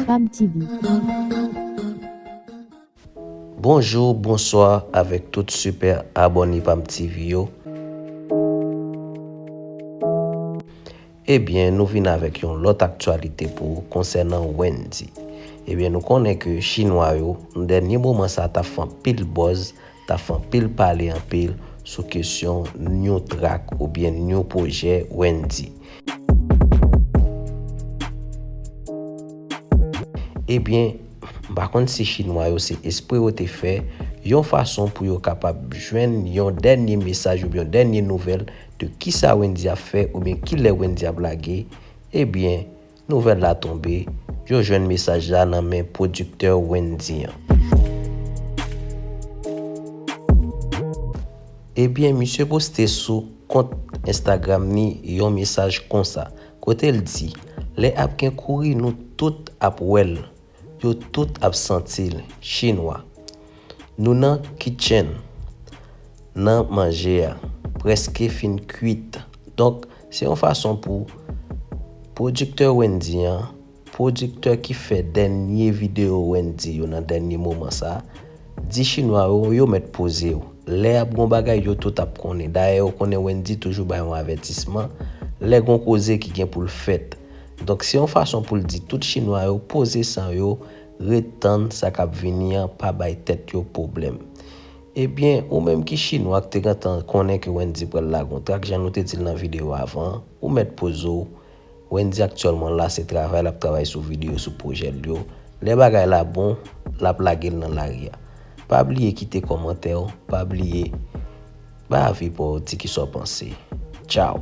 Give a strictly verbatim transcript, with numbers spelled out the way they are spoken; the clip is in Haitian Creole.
Pam T V. Bonjou, bonswa avèk tout sipè abòne Pam T V yo. Ebyen, nou vin avèk yon lòt aktyalite pou ou konsènan Wendyy. Ebyen, nou konnen ke Chinwa yo, nan dènye moman sa, t ap fè anpil buzz, t ap fè anpil pale anpil sou kesyon new track oubyen new pwojè Wendyy. Ebyen, m pa konn si Chinwa yo se espre yo te fè, yon fason pou yo kapab jwenn yon dènye mesaj oubyen yon dènye nouvèl de kisa Wendyy ap fè oubyen kilè Wendyy ap lage. Ebyen, nouvèl la tonbe, yo jwenn mesaj la nan men pwodiktè Wendyy an. Ebyen, misye poste sou kont Instagram ni yon mesaj konsa, kote l di, lè ap gen kouri, nou tout ap wè l, yo tout ap santi l, Chinwa. Nou nan kitchen, nan manje a, prèske fin kwit. Donk, se yon fason pou pwodiktè Wendyy an, pwodiktè ki fè dènye videyo Wendyy yo nan dènye moman sa, di Chinwa yo, yo mèt poze yo. Lè ap gon bagay, yo tout ap konnen. Dayè, yo konnen Wendyy toujou bay yon avètisman lè gon koze ki gen pou l fèt. Donk, se yon fason pou l di tout Chinwa yo poze san yo, ret tann sa k ap vini an, pa bay tèt yo pwoblèm. Ebyen, ou menm ki Chinwa k te gentan konnen ke Wendyy pral lage yon trak, jan nou te di l nan videyo avan, ou mèt poze w. Wendyy aktyèlman la, se travay l ap travay sou videyo, sou pwojè l yo. Lè bagay la bon, l ap lage l nan lari a. Pa bliye kite kòmantè w, pa bliye ba avi pa w, di kisa w panse. Tchaw!